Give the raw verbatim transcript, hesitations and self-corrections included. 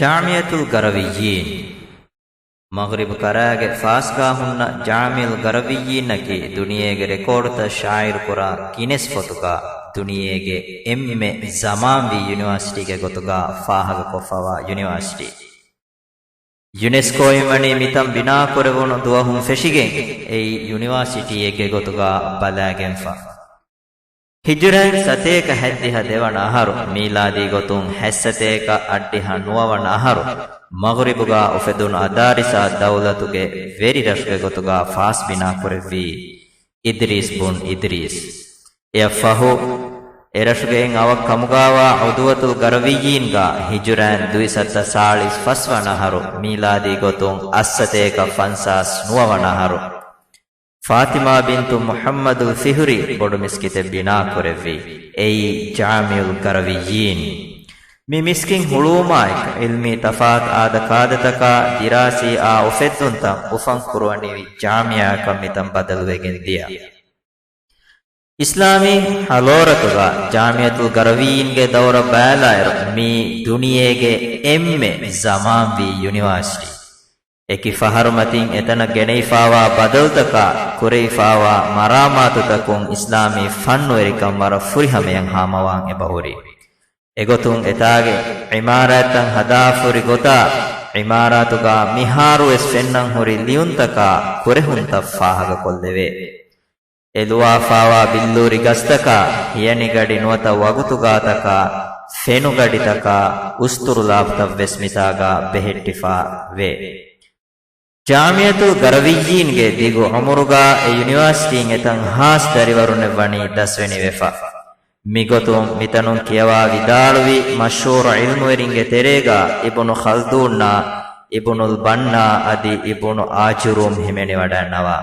ޖާމިޢަތުލް ގަރަވިއްޔީން. މަޣްރިބު ކަރާގެ ފާސްގާ ހުންނަ ޖާމިޢަތުލް ގަރަވިއްޔީންއަކީ ދުނިޔޭގެ ރެކޯޑުތައް ޝާއިޢުކުރާ ގިނެސް ފޮތުގަ ދުނިޔޭގެ އެންމެ ޒަމާންވީ ޔުނިވާސިޓީގެ ގޮތުގަ ފާހަގަކޮށްފަވާ ޔުނިވާސިޓީ. ޔުނެސްކޯއިން ވަނީ މިތަން ބިނާކުރެވުނު ދުވަހުން ފެށިގެން އެއީ ޔުނިވާސިޓީއެއްގެ ގޮތުގަ ބަލާގެންފަ. ހިޖުރައިން ސަތޭކަ ހަތްދިހަ ދެވަނަ އަހަރު، މީލާދީ ގޮތުން ހަތްސަތޭކަ އަށްޑިހަ ނުވަވަނަ އަހަރު، މަޣްރިބުގަ އުފެދުނު އަދާރިސާ ދައުލަތުގެ ވެރިރަށުގެ ގޮތުގަ ފާސް ބިނާކުރެއްވީ އިދްރީސް ބުން އިދްރީސް. އެއަށްފަހު، އެރަށުގެ އެއް އަވަށް ކަމުގާވާ ޢުދުވަތުލް ގަރަވިއްޔީންގަ ހިޖުރައިން ދުއިސައްތަ ސާޅީސް ފަސްވަނަ އަހަރު، މީލާދީ ގޮތުން އަށްސަތޭކަ ފަންސާސް ނުވަވަނަ އަހަރު، ފާތިމާ ބިންތު މުޙައްމަދުލް ފިހުރީ ބޮޑު މިސްކިތެއް ބިނާކުރެއްވި. އެއީ ޖާމިޢުލް ގަރަވިއްޔީން. މި މިސްކިތް ހުޅުވުމާއެކު، ޢިލްމީ ތަފާތު އާދަ ކާދަތަކާ، ދިރާސީ އާ އުފެއްދުންތައް އުފަން ކުރުވަނިވި ޖާމިޢާއަކަށް މިތަން ބަދަލުވެގެން ދިޔަ. އިސްލާމީ ޙަޟާރަތުގަ ޖާމިޢަތުލް ގަރަވިއްޔީންގެ ދައުރަށް ބައިލާއިރު، މީ ދުނިޔޭގެ އެންމެ ޒަމާންވީ ޔުނިވާސިޓީ. އެކި ފަހަރު މަތިން އެތަނަށް ގެނެވިފާވާ ބަދަލުތަކާ، ކުރެވިފާވާ މަރާމާތުތަކުން އިސްލާމީ ފަންނުވެރިކަން ވަރަށް ފުރިހަމަޔަށް ހާމަވާން އެބަހުރި. އެގޮތުން އެތާގެ ޢިމާރާތްތައް ހަދާފަހުރި ގޮތާ، ޢިމާރާތުގަ މިހާރުވެސް ފެންނަން ހުރި ލިޔުންތަކާ ކުރެހުންތައް ފާހަގަކޮށްލެވޭ. އެލުވާފާވާ ބިއްލޫރި ގަސްތަކާ، ހިޔަނިގަޑި ނުވަތަ ވަގުތުގާތަކާ، ފެނުގަޑިތަކާ، އުސްތުރުލާބުތައްވެސް މިތާގާ ބެހެއްޓިފާ ވޭ. ޖާމިޢަތުލް ގަރަވިއްޔީންގެ ދިގު ޢުމުރުގާ އެ ޔުނިވާސިޓީން އެތަން ހާސް ދަރިވަރުންނެއް ވަނީ ދަސްވެނިވެފަ. މިގޮތުން މިތަނުން ކިޔަވާ ވިދާޅުވި މަޝްހޫރު ޢިލްމުވެރިންގެ ތެރޭގާ އިބުނު ޚަލްދޫންއާ، އިބުނުލް ބަންނާ އަދި އިބުނު އާޖުރޫމް ހިމެނިވަޑައިންނަވާ.